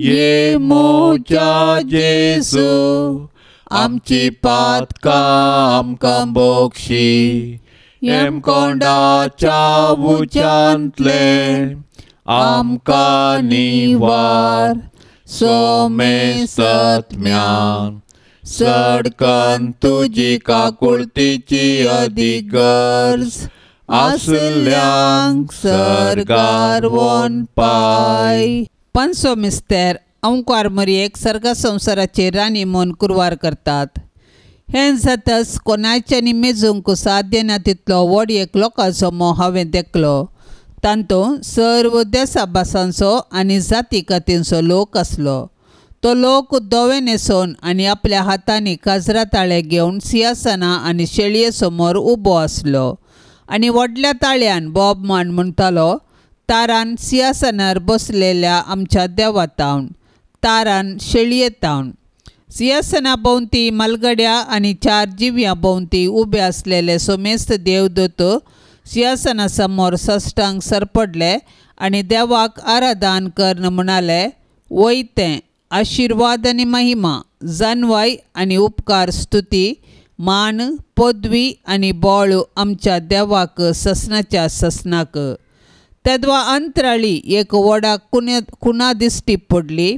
ये मोजा जेजू आमची पातकां आमकां बोक्षी, हेमकोंडाच्या उच्यांतले आमकां निवार, सोमेसत्म्यान सडकन तुजी काकुळतीची अदीक गरज आसल्यांक सर्गार वोन पाय. पंचो मिस्तेर अंकार मरयेक सर्ग संवसाराचे राणी म्हूण कुरवार करतात. हें जातच कोणाच्यानी मेजूंक साध्य ना तितलो व्हड एक लोकांचो मोह हांवें देखलो. तातूंत सर्व देसा भासांचो आनी जाती कातींचो लोक आसलो. तो लोक धवे न्हेसून आनी आपल्या हातांनी काजरा ताळे घेवन सिंहासनां आनी शेळये समोर उबो आसलो आनी व्हडल्या ताळ्यान बोब मान म्हणटालो, तारान सिंहासनार बसलेल्या आमच्या देवा तावन, तारान शेळये तावन. सिंहासना भोंवती मालगड्या आनी चार जिव्यां भोंवती उबे आसलेले सोमेस्त देवदूत सिंहासना समोर सष्टांग सरपडले आनी देवाक आराधन करून म्हणाले, वय तें आशिर्वाद आनी महिमा, जानवाय आनी उपकार, स्तुती, मान, पदवी आनी बळ आमच्या देवाक ससनाच्या ससनाक. तेदवा अंतराळी एक व्हडा कुणा दिश्टी पडली.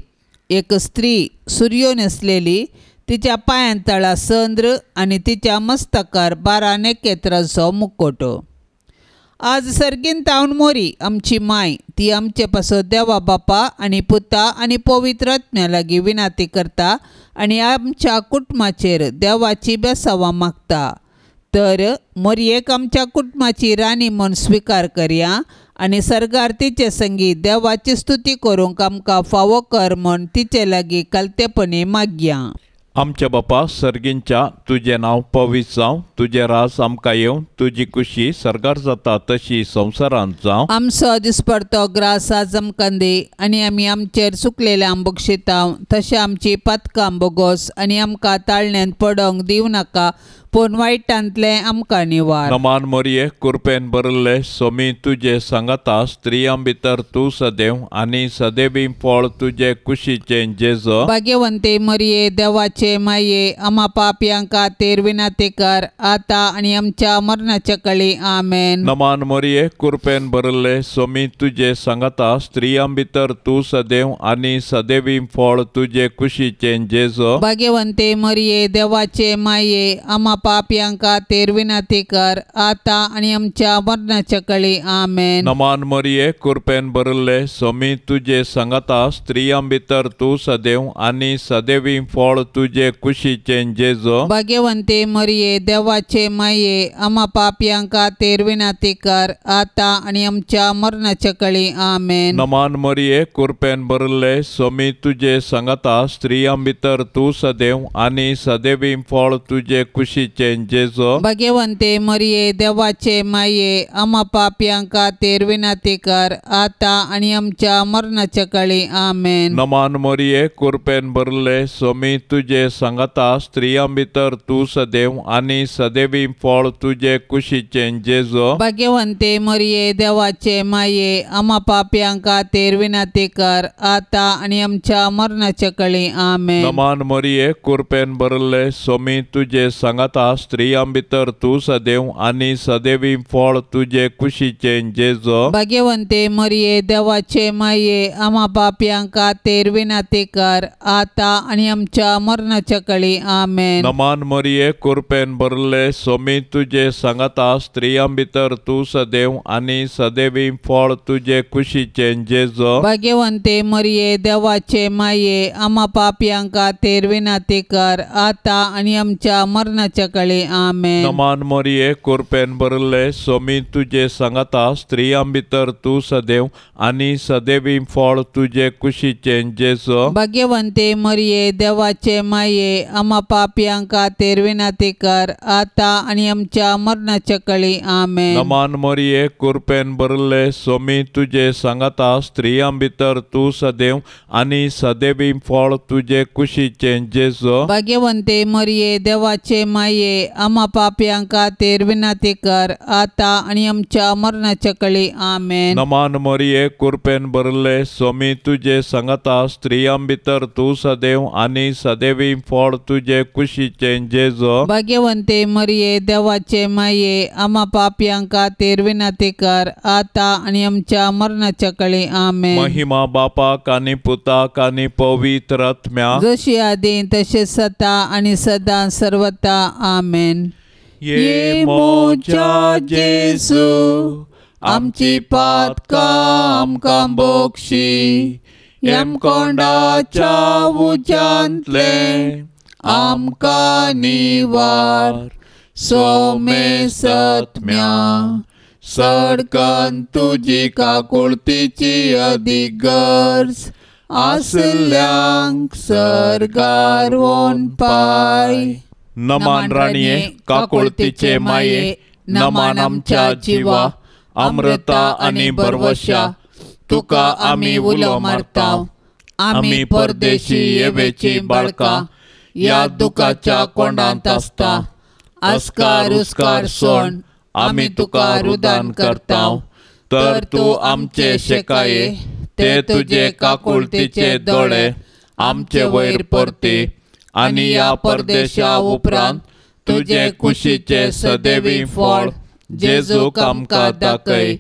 एक स्त्री सुर्यो न्हेसलेली, तिच्या पांयां तळा चंद्र आनी तिच्या मस्तकार 12 नखेत्रांचो मुकोटो. आज सर्गीन तावन मोरी आमची माय, ती आमचे पासत देवा बापा आनी पुता आनी पवित्र आत्म्या लागीं विनंती करता आनी आमच्या कुटुंबाचेर देवाची बेसावां मागता. तर मोरयेक आमच्या कुटुंबाची राणी म्हूण स्विकार करया आनी सर्गार तिचे संगी देवाची स्तुती करूंक आमकां फावो कर म्हूण तिचे लागीं कालतेपणी मागया. आमच्या बापा सर्गींच्या तुजें नांव पवित्र जावं, तुजें राज आमकां येवं, तुजी कुशी सर्गार जाता तशी संवसारांत जावं. आमचो दिसपडतो ग्रास आज आमकां दी आनी आमी आमचेर चुकलेल्या बक्षितांव तशें आमची पातकां बोगोस आनी आमकां ताळण्यांत पडोंक दिवं नाका, पूण वायटांतलें आमकां निवार. नमान मोरये कृपेन भरिल्ले स्वामी तुजे सांगाता, स्त्रियां भितर तूं सदैव आनी सदैवी फळ तुजे कुशीचें जेजू. भाग्यवंती मरिये देवाचे माये आमा पापयां खातीर विनंती कर आता आनी आमच्या मरणाच्या काळी. आमेन. नमान मोरये कृपेन भरिल्ले स्वामी तुजे सांगाता, स्त्रियां भितर तूं सदैव आनी सदैवी फळ तुजे कुशीचें जेजू. भाग्यवंती मरिये देवाचे माये आमा पापयां खातीर विनंती कर आता आनी आमच्या मरणाच्या काळी. आमेन. नमान मरिये कृपेन भरिल्ले स्वामी तुजे सांगाता, स्त्रियां भितर तूं सदैव आनी सदैवी फळ तुजे कुशीचें जेजू. भाग्यवंती मरिये देवाचे माये आमा पापयां खातीर विनंती कर आता आनी आमच्या मरणाच्या काळी. आमेन. नमान मरिये कृपेन भरिल्ले स्वामी तुजे सांगाता, स्त्रियां भितर तूं सदैव आनी सदैवी फळ तुजे कुशीचें जेजू. भाग्यवंते मरिये देवाचे माये आमा पापयां खातीर विनंती कर आता आनी आमच्या मरणाच्या काळी. आमेन. नमान मरिये कृपेन भरिल्ले स्वामी तुजे सांगाता, स्त्रियां भितर तूं सदैव आनी सदैवी फळ तुजे कुशीचें जेजू. भाग्यवंते मरिये देवाचे माये आमा पापयां खातीर विनंती कर आता आनी आमच्या मरणाच्या काळी. आमेन. नमान मरिये कृपेन भरिल्ले स्वामी तुजे सांगाता, सांगाता, स्त्रियां भितर तूं सदैव आनी सदैवी फळ तुजे कुशीचें जेजो। भाग्यवंते मरिये देवाचे माये, आमा पापयां खातीर विनंती कर, आतां आनी आमच्या मरणाच्या कळी। आमेन। नमान मरिये, कृपेन भरले, स्वामी तुजे सांगाता, स्त्रियां भितर तूं सदैव आनी सदैवी फळ तुजे कुशीचें जेजो। भाग्यवंते मरिये देवाचे माये, आमा पापयां खातीर विनंती कर, आतां आनी आमच्या मरणाच्या कळी। आमेन। नमान मरिये, कृपेन भरले, स्वामी तुजे सांगाता, स्त्रियां भितर तूं सदैव आनी सदैवी फळ तुजे कुशीचें जेजो। भाग्यवंते मरिये देवाचे माये, आमा पापयां खातीर विनंती कर, आतां आनी आमच्या मरणाच्या कळी। आमेन। नमान मरिये, कृपेन भरले, स्वामी तुजे सांगाता, स्त्रियां भितर तूं सदैव आनी सदैवी फळ तुजे कुशीचें जेजो। भाग्यवंते मरिये देवाचे माये, आमा पापयां खातीर विनंती कर, आतां आनी आमच्या मरणाच्या कळी। आमेन। नमान मरिये, कृपेन भरले, स्वामी तुजे सांगाता, स्त्रियां भितर तूं सदैव आनी सदैवी फळ तुजे कुशीचें जेजो। भाग्यवंते मरिये देवाचे माये, आमा पापयां खातीर विनंती कर, आतां आनी आमच्या मरणाच्या कळी। आमेन। महिमा बापाक आनी पुताक आनी पवित्र आत्म्याक, जशी आदी तशें सता आनी सदां सर्वता। आमेन। ये मोजा जेजू, आमची पातकां आमकां बोक्षी, यमकोंडाच्या उज्यांतलें आमकां निवार, सोमे सत्म्या सडकन तुजी काकुळतीची अदीक गरज आसल्यांक सर्गार वोन पाय। नमान राणये, काकुळतीचे माये, नमान आमच्या जिवा, अमृता आनी भरवशा, तुका आमी उलो मारता। आमी परदेशी येवेची बाळकां, ह्या दुखाच्या कोंडांत आसता, अस्कार उस्कार सोण आमी तुका रुदान करता। तर तूं आमचे शेकाये, ते तुजे काकुळतीचे दोळे आमचे वयर परती, आनी ह्या परदेशा उपरांत तुजे कुशीचे सदैवी फळ जेजूक आमकां दाखय।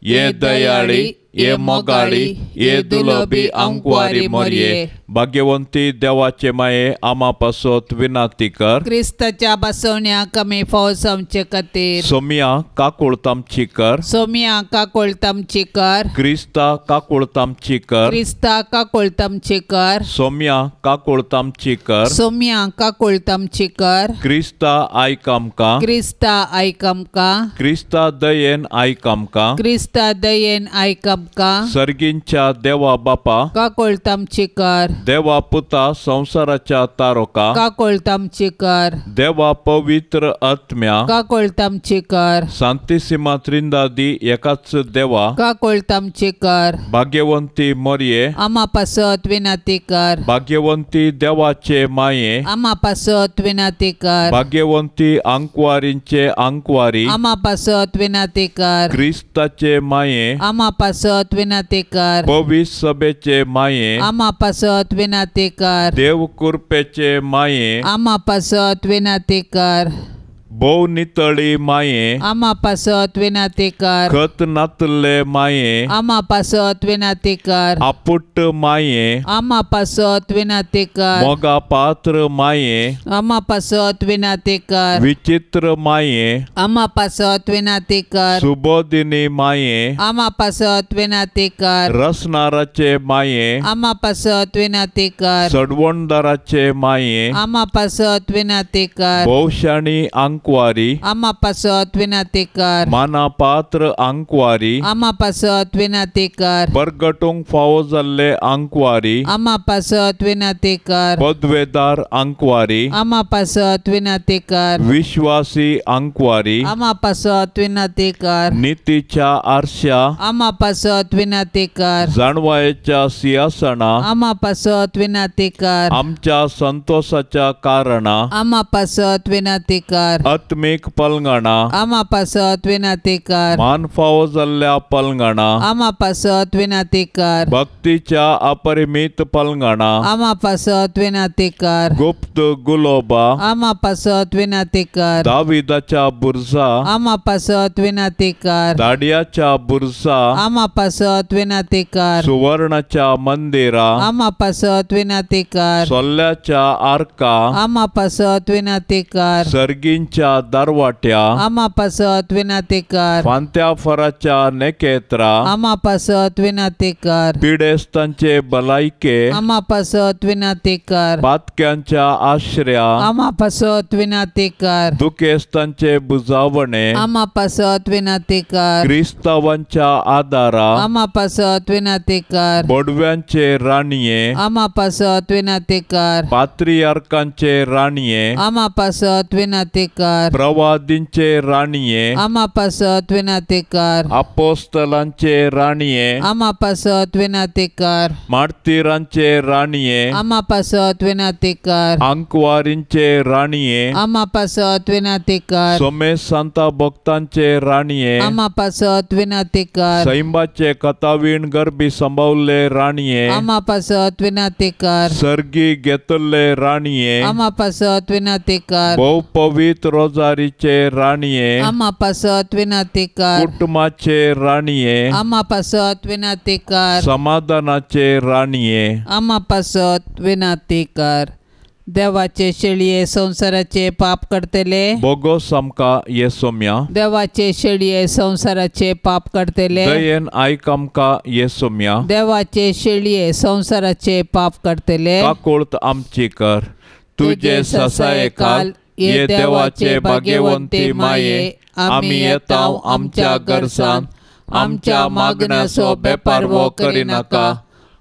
ये दयाळी, ये मोगाळी, ये दुलबी आंकवारी मरिये, भाग्यवंती देवाचे माये, आमा पासत विनंती कर। क्रिस्ताच्या बसवण्या कमी फाव जावचे खातीर सोमिया काकुळत आमची कर, सोमिया काकुळत आमची कर, क्रिस्ता काकुळत आमची कर, क्रिस्ता काकुळत आमची कर, सोमिया काकुळत आमची कर, सोमिया काकुळत आमची कर, क्रिस्ता आयक आमकां, क्रिस्ता आयक आमकां, क्रिस्ता दयेन आयक आमकां, क्रिस्ता दयेन आयक आमकां, सर्गींच्या देवा बापा काकुळत आमची कर, देवा पुता संवसाराच्या तारोका काकुळत आमची कर, देवा पवित्र आत्म्या काकुळत आमची कर, सांतिसिमा त्रिंदादी एकाच देवा काकुळत आमची कर, भाग्यवंती मरिये आमा पासत विनंती कर, भाग्यवंती देवाचे माये आमा पासत विनंती कर, भाग्यवंती आंकवारींचे आंकवारी आमा पासत विनंती कर, क्रिस्ताचे माये आमा पासत विनंती कर, पवित्र सभेचे माये आमा पासत विनंती कर, देव कृपेचे माये आमा पासत विनंती कर, भोव नितळी माये आमा पासत विनंती कर, खत नातले माये आमा पासत विनंती कर, आपुट माये आमा पासत विनंती कर, मोगा पात्र माये आमा पासत विनंती कर, विचित्र माये आमा पासत विनंती कर, सुबोधिनी माये आमा पासत विनंती कर, रसनाराचे माये आमा पासत विनंती कर, सडवणदाराचे माये आमा पासत विनंती कर, भोवशाणी आंकवारी आमा पासत विनंती कर, माना पात्र आंकवारी आमा पासत विनंती कर, परगटूंक फावो जाल्ले आंकवारी आमा पासत विनंती कर, पदवेदार आंकवारी आमा पासत विनंती कर, विश्वासी आंकवारी आमा पासत विनंती कर, नितीच्या आरश्या आमा पासत विनंती कर, जाणवायेच्या सिंहासना आमा पासत विनंती कर, आमच्या संतोषाच्या कारणा आमा पासत विनंती कर, आत्मीक पलंगणा आमा पासत विनाती कर। मान फावो जाल्ल्या पलंगणा आमा पासत विनाती कर। भक्तीच्या अपरिमित पलंगणा आमा पासत विनाती कर। गुप्त गुलोबा आमा पासत विनाती कर। दाविदाच्या बुरजा आमा पासत विनाती कर। दाडियाच्या बुरजा आमा पासत विनाती कर। सुवर्णाच्या मंदिरा आमा पासत विनाती कर। सोल्ल्याच्या आर्का आमा पासत विनाती कर। सर्गींच्या दरवाट्या आमा पासत विनाती कर। फांत्या फराच्या नेकेत्रा आमा पासत विनाती कर। पिडेस्तांचे भलायके आमा पासत विनाती कर। पातक्यांच्या आश्रया आमा पासत विनाती कर। दुखेस्तांचे बुजावणे आमा पासत विनाती कर। क्रिस्तावांच्या आदारा आमा पासत विनाती कर। बोडव्यांचे राणये आमा पासत विनाती कर। पात्रियार्कांचे राणये आमा पासत विनाती कर। प्रवादींचे राणये आमा पासत विनाती कर। अपोस्तलांचे राणये आमा पासत विनाती कर। मार्तीरांचे राणये आमा पासत विनाती कर। अंकवारींचे राणये आमा पासत विनाती कर। सोमेश सांता भक्तांचे राणये आमा पासत विनाती कर। सैंबाचे कथावीण गर्भी संभवले राणये आमा पासत विनाती कर। सर्गी घेतले राणये आमा पासत विनाती कर। भोव पवित्र रोजारीचे राणये आमा पासत विनाती कर। कुटुंबाचे राणये आमा पासत विनाती कर। समाधानाचे राणये आमा पासत विनाती कर। देवाचे शेळये संसाराचे पाप करतले बोगोस आमकां ये सोम्या। देवाचे शेळये संसाराचे पाप करतले दयेन आयक आमकां ये सोम्या। देवाचे शेळये संसाराचे पाप करतले काकुळत आमची कर। तुझे ससायेखाल ये देवाचे भाग्यवंती माये आमी येता आमच्या गरजान आमच्या मागण्याचो बेपारवो करिनाका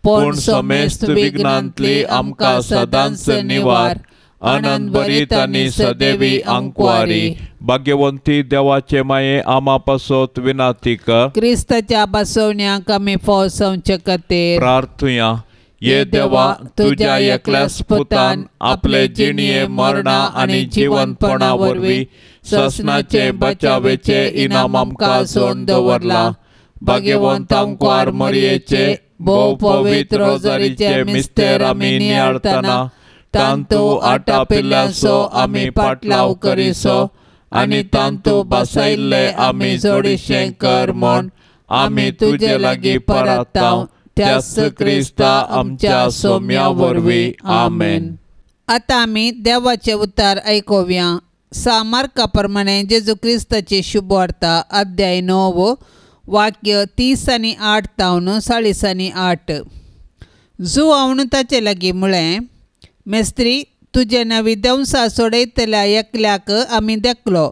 पूण समेस्त विघ्नांतली आमकां सदांच निवार। आनंद भरीत आनी सदैवी अंकवारी भाग्यवंती देवाचे माये आमा पासत विनाती कर। क्रिस्ताच्या बसवण्याक आमी फौसवचे खातीर प्रार्थुया। ये देवा तुझ्या एकल्याच पुतान आपले जिणये मरणा आनी जिवंतपणा वरवीं ससनाचे बचावेचे इनाम आमकां जोडून दवरला। भाग्यवंत अंकवार मरयेचे भोव पवित्र रोजारीचे मिस्तेर आमी नियाळतना तांतू आटापिल्ल्याचो आमी पाटलाव करिसो आनी तांतू बसयल्ले आमी जोडीशें कर म्हूण आमी तुजे लागीं परताव त्याच क्रिस्ता आमच्या सोम्या वरवीं आमेन। आतां आमी देवाचें उतार आयकुया। सा मार्का प्रमाणे जेजू क्रिस्ताची शुभवार्ता अध्याय 9 वाक्य 30 आनी 8 तावन 40 आनी 8। जुवावन ताचे लागीं म्हळें, मेस्त्री तुजे नवी देंवसा सोडयतल्या एकल्याक आमी देखलो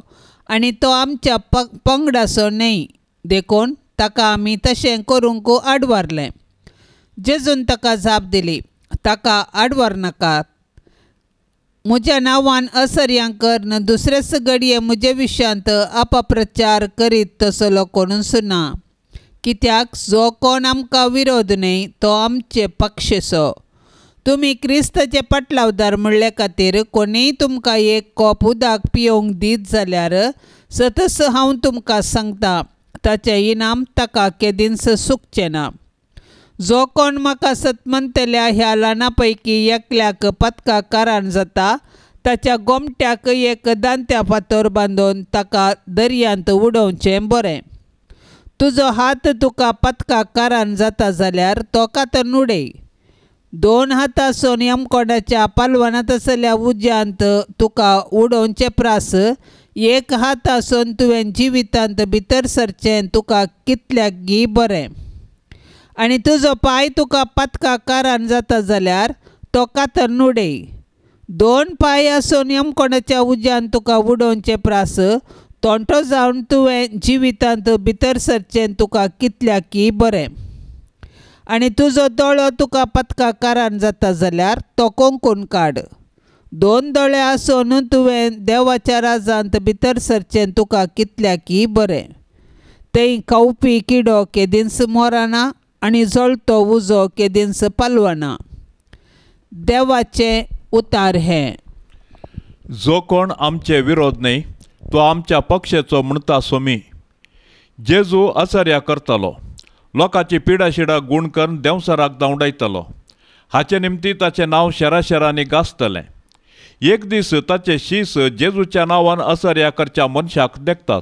आनी तो आमच्या पंगडाचो न्हय, देखून ताका आमी तशें करूंक आडवारलें। जेजून ताका जाप दिली, ताका आडवार नाकात। म्हज्या नांवान असर्यां करून दुसरेच घडये म्हजे विशयांत अपप्रचार करीत तसलो कोणूच ना, कित्याक जो कोण आमकां विरोध न्हय तो आमचे पक्षसो। तुमी क्रिस्ताचे पाटलावदार म्हणले खातीर कोणीय तुमकां एक कोप उदक पियोवंक दीत जाल्यार सतस हांव तुमकां सांगता ताचें इनाम ताका केदींच सुकचें ना। जो कोण म्हाका सत म्हणटल्या ह्या ल्हाना पैकी एकल्याक पदका कारण जाता ताच्या गोमट्याक एक दांत्या फातर बांदून ताका दर्यांत उडोवचें बरें। तुजो हात तुका पदका कारण जाता जाल्यार तो कातरून उडय। दोन हातासून यमकोंडाच्या पालवणांत आसल्या उज्यांत तुका उडोवचे प्रास एक हात आसून तुवें जिवितांत भितर सरचें तुका कितल्याक गी बरें। आनी तुजो पांय तुका पदका कारण जाता जाल्यार तो कातरून उडय। दोन पांय आसून यमकोंडाच्या उज्यान तुका उडोवचे प्रास तोंटो जावन तुवें जिवितांत भितर सरचें तुका कितल्याक की बरें। आनी तुजो दोळो तुका पदका कारण जाता जाल्यार तो कोंकून काड। दोन दोळे आसून तुवें देवाच्या राजांत भितर सरचें तुका कितल्याक की बरें। थंय खावपी किडो केदींच मोरना आनी जळतो उजो केदींच पालवना। देवाचें उतार हें। जो कोण आमचे विरोध न्हय तो आमच्या पक्षेचो म्हणटा सोमी. जेजू असर्या करतालो, लोकांची पिडाशिडा गूण करून देंवसराक धांवडायतालो. हाचे निमती ताचें नांव शेरा शेरांनी गाजतलें. एक दीस ताचे शीस जेजूच्या नांवान असर्या करच्या मनशाक देखतात.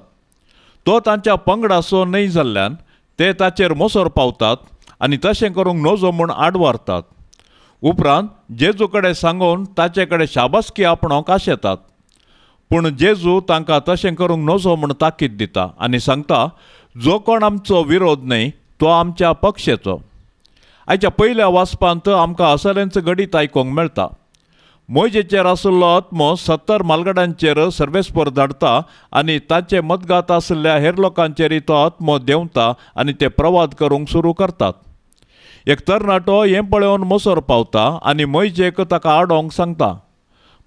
तो तांच्या पंगडाचो न्हय जाल्ल्यान ते ताचेर मोसोर पावतात आनी तशें करूंक नजो म्हूण आडवारतात. उपरांत जेजू कडेन सांगून ताचे कडेन शाबासकी आपणोवंक आशेतात. पूण जेजू तांकां तशें करूंक नजो म्हूण ताकीद दिता आनी सांगता, जो कोण आमचो विरोध न्हय तो आमच्या पक्षेचो. आयच्या पयल्या वाचपांत आमकां असलेंच घडीत आयकूंक मेळटा. मोयजेचेर आशिल्लो आत्मो 70 मालगडांचेर सर्वेस्पर धाडटा आनी ताचे मतगात आशिल्ल्या हेर लोकांचेरय तो आत्मो देंवता आनी ते प्रवाद करूंक सुरू करतात. एक तरणाटो हें पळोवन मोसोर पावता आनी मोयजेक ताका आडोवंक सांगता.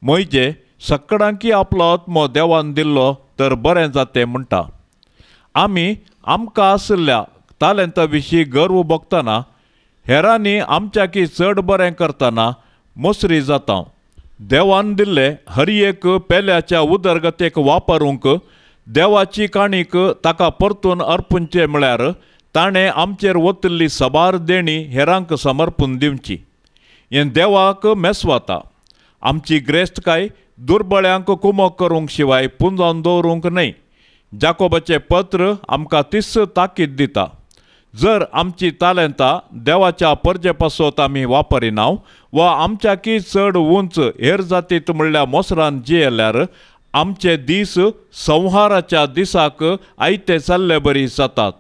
मोयजे सक्कडांकी आपलो आत्मो देवान दिल्लो तर बरें जातें म्हणटा. आमी आमकां आशिल्ल्या तालेंता विशीं गर्व भोगतना हेरांनी आमच्याकी चड बरें करतना मोसरी जाता. देवान दिल्ले हर एक पेल्याच्या उदरगतेक वापरूंक देवाची काणीक ताका परतून अर्पूंचे म्हळ्यार ताणें आमचेर वतिल्ली सबार देणी हेरांक समर्पून दिवची. हें देवाक मेसवाता. आमची ग्रेस्तकाय दुर्बळ्यांक कुमक करूंक शिवाय पुंजावन दवरूंक न्हय. जाकोबाचें पत्र आमकां तीच ताकीद दिता. जर आमची तालेंतां देवाच्या परजे पासत आमी वापरिना वा आमच्याकी चड उंच हेर जातीत म्हणल्यार मोसरान जियेल्यार आमचे दीस संहाराच्या दिसाक आयते जाल्ले बरी जातात.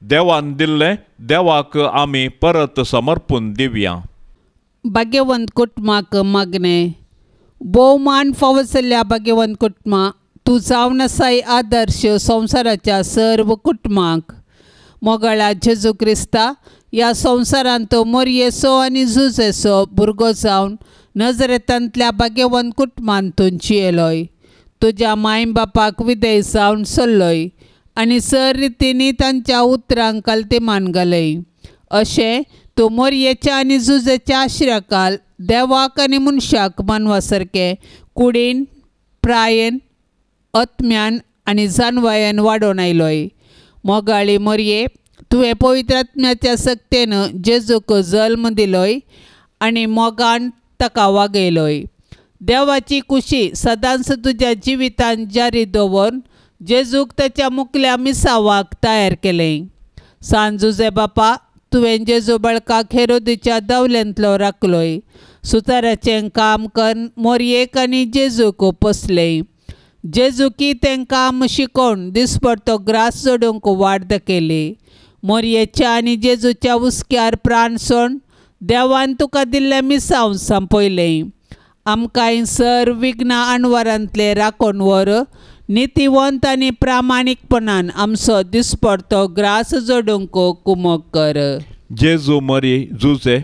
देवान दिल्लें देवाक आमी परत समर्पून दिवया. भाग्यवंत कुटुंबाक मागणें. भोवमान फावो जाल्ल्या भाग्यवंत कुटुंबा, तूं जावन आसाय आदर्श संवसाराच्या सर्व कुटुंबांक. मोगाळा जेजू क्रिस्ता, ह्या संवसारांत तो मोरयेचो आनी जुजेचो भुरगो जावन नजरेतांतल्या भाग्यवंत कुटुंबांत तूं जियेलोय. तुज्या माय बापाक विधेय जावन चल्लोय आनी सर रितींनी तांच्या उतरांक कल्तिमान घालय. अशें तूं मोरयेच्या आनी जुजेच्या आश्र्याकाल देवाक आनी मनशाक मानवा सारकें कुडीन, प्रायेन, आत्म्यान आनी जानवायान वाडोवन आयलोय. मोगाळी मोरये, तुवें पवित्र आत्म्याच्या सक्तेन जेजूक जल्म दिलोय आनी मोगान ताका वागयलोय. देवाची कुशी सदांच तुज्या जिवितान जारी दवरून जेजूक ताच्या मुखल्या मिसावाक तयार केलें. सान जुजे बापा, तुवें जेजू बळकाक हेरोदीच्या दावल्यांतलो राखलोय. सुताराचें काम करून मोरयेक आनी जेजूक पोसलें. जेजुकी तें काम शिकोवन दिसपडतो ग्रास जोडूंक वाड दाखयली. मोरयेच्या आनी जेजूच्या हुस्क्यार प्राण सोड देवान तुका दिल्लें मिसांव संपयलें. आमकांय सर विघ्नां अणवारांतलें राखून व्हर. नितीवंत आनी प्रामाणीकपणान आमचो दिसपडतो ग्रास जोडूंक कुमक कर. जेजू मरी जुजे,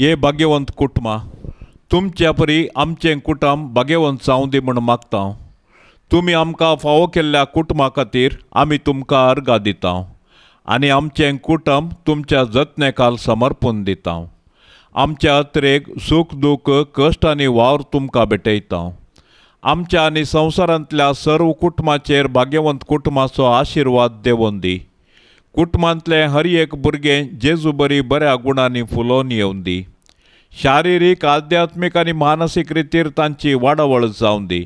हे भाग्यवंत कुटुंबा, तुमच्या परी आमचें कुटुंब भाग्यवंत जावं दी म्हूण मागता. तुमी आमकां फावो केल्ल्या कुटुंबा खातीर आमी तुमकां अर्गां दिता आनी आमचें कुटुंब तुमच्या जतनेखाल समर्पून दिता. आमच्या अत्रेक सूख दूख कश्ट आनी वावर तुमकां भेटयता. आमच्या आनी संवसारांतल्या सर्व कुटुंबाचेर भाग्यवंत कुटुंबाचो आशिर्वाद देवोन दी. कुटुंबांतलें हर एक भुरगें जेजू बरी बऱ्या गुणांनी फुलोवन येवन दी. शारिरीक, आध्यात्मीक आनी मानसीक रितीर तांची वाडावळ जावन दी.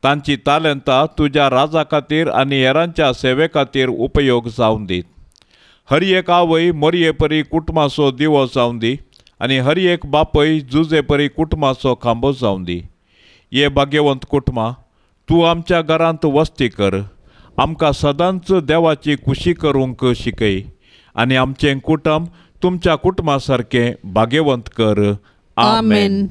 तांची तालेंतां तुज्या राजा खातीर आनी हेरांच्या सेवे खातीर उपयोग जावन दी. हर एक आवय मोरये परी कुटुंबाचो दिवो जावन दी आनी हर एक बापय जुजे परी कुटुंबाचो खांबो जावन दी. हे भाग्यवंत कुटुंबा, तूं आमच्या घरांत वस्ती कर. आमकां सदांच देवाची खुशी करूंक शिकय आनी आमचें कुटुंब तुमच्या कुटुंबा सारकें भाग्यवंत कर. आमेन.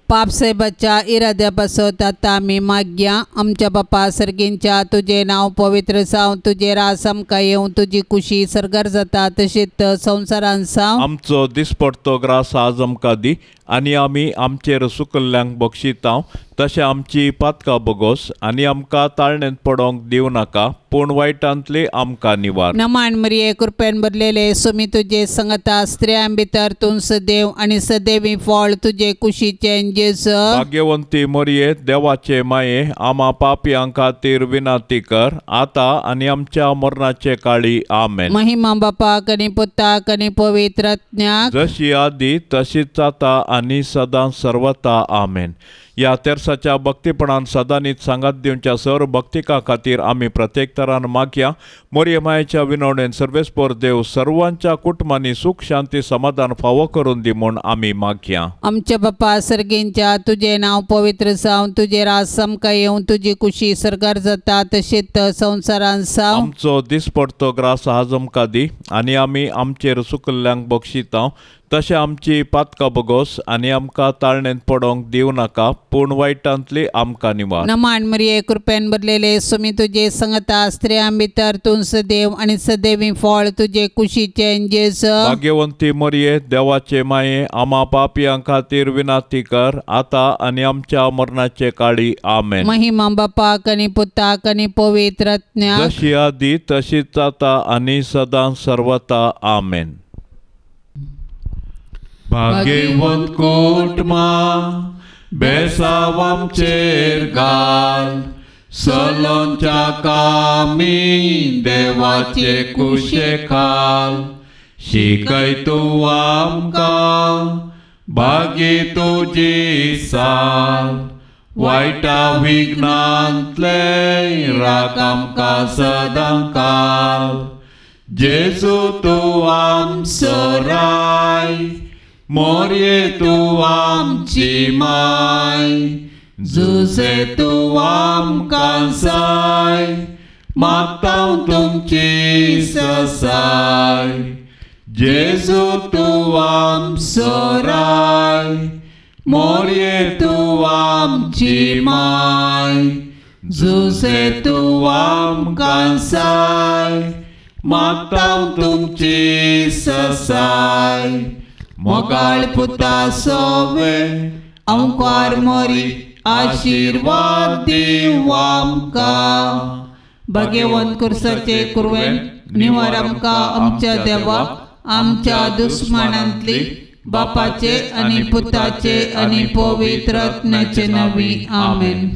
पापसाहेबाच्या इराद्या पासत आतां आमी मागया. आमच्या बापा सर्गींच्या, तुजें नांव पवित्र जावं, तुजें रास आमकां येवं, तुजी कुशी सर्गार जाता तशीच संवसारान जावं. आमचो दिसपडतो ग्रास आज आमकां दी आनी आमी आमचेर सुकल्ल्यांक बक्षितांव तशें आमची पातकां बोगोस आनी आमकां ताळणेंत पडोंक दिवं नाका पूण वायटांतली आमकां निवार. नमान मरिये कृपेन भरलेले सुमी तुजे संगता स्त्रियां भितर तूं सदैव आनी सदैवी फळ तुजे कुशीचें जेजू. भाग्यवंती मरिये देवाचे माये आमा पापयां खातीर विनंती कर आतां आनी आमच्या मरणाचे काळी. आमेन. महिमा बापाक आनी पुताक आनी पवित्र आत्म्याक जशी आदी तशीच आतां आनी सदां सर्वता. आमेन. ह्या तेर्साच्या भक्तीपणान सदांनीच सांगात दिवच्या सर्व भक्तिकां खातीर आमी प्रत्येक तरान मागया. मोरये मायेच्या विनवणेन सर्वेस्पर देव सर्वांच्या कुटुंबांनी सुख शांती समाधान फावो करून दी म्हूण आमी मागया. आमच्या बापा सर्गींच्या तुजें नांव पवित्र जावं, तुजें राज आमकां येवं, तुजी कुशी सर्गार जाता तशीच संवसारान जावं. आमचो दिसपडतो ग्रास आज आमकां दी आनी आमी आमचेर सुकल्ल्यांक बक्षितांव तशें आमची पातकां बोगोस आनी आमकां ताळणेंत पडोंक दिवं नाका पूण वायटांतली आमकां निवार. नमान मरिये कृपेन भरलेले सुमी तुजे संगता स्त्रियां भितर तूं सदैव आनी सदैवी फळ तुजे कुशीचें जेजू. भाग्यवंती मरिये देवाचे माये आमा पापयां खातीर विनंती कर आतां आनी आमच्या मरणाचे काळी. आमेन. महिमा बापाक आनी पुताक आनी पवित्र आत्म्याक जशी आदी तशीच आतां आनी सदां सर्वता. आमेन. भाग्यवंत कुटुंबा बेसाव आमचेर घाल सलोंच्या कामी देवाचे कुशे खाल शिकय तूं आमकां भागी तुजी साल वायटा विघ्नांतले राख आमकां सदां काल. जेजू तूं आमचो राय मोरये तूं आमची माय जुसे तूं आमकां साय मागता तुमची ससाय. जेजू तूं आमचो राय मोरये तूं आमची माय जुसे तूं आमकां साय मागता तुमची ससाय. मोगाळ पुता सोवे अंकार मोरी आशीर्वाद दिवं आमकां. भाग्यवंत कुर्साचे कुरवेन निवार आमकां आमच्या देवा आमच्या दुस्मानांतली बापाचे आनी पुताचे आनी पवित्र आत्म्याचे नांवी. आमेन.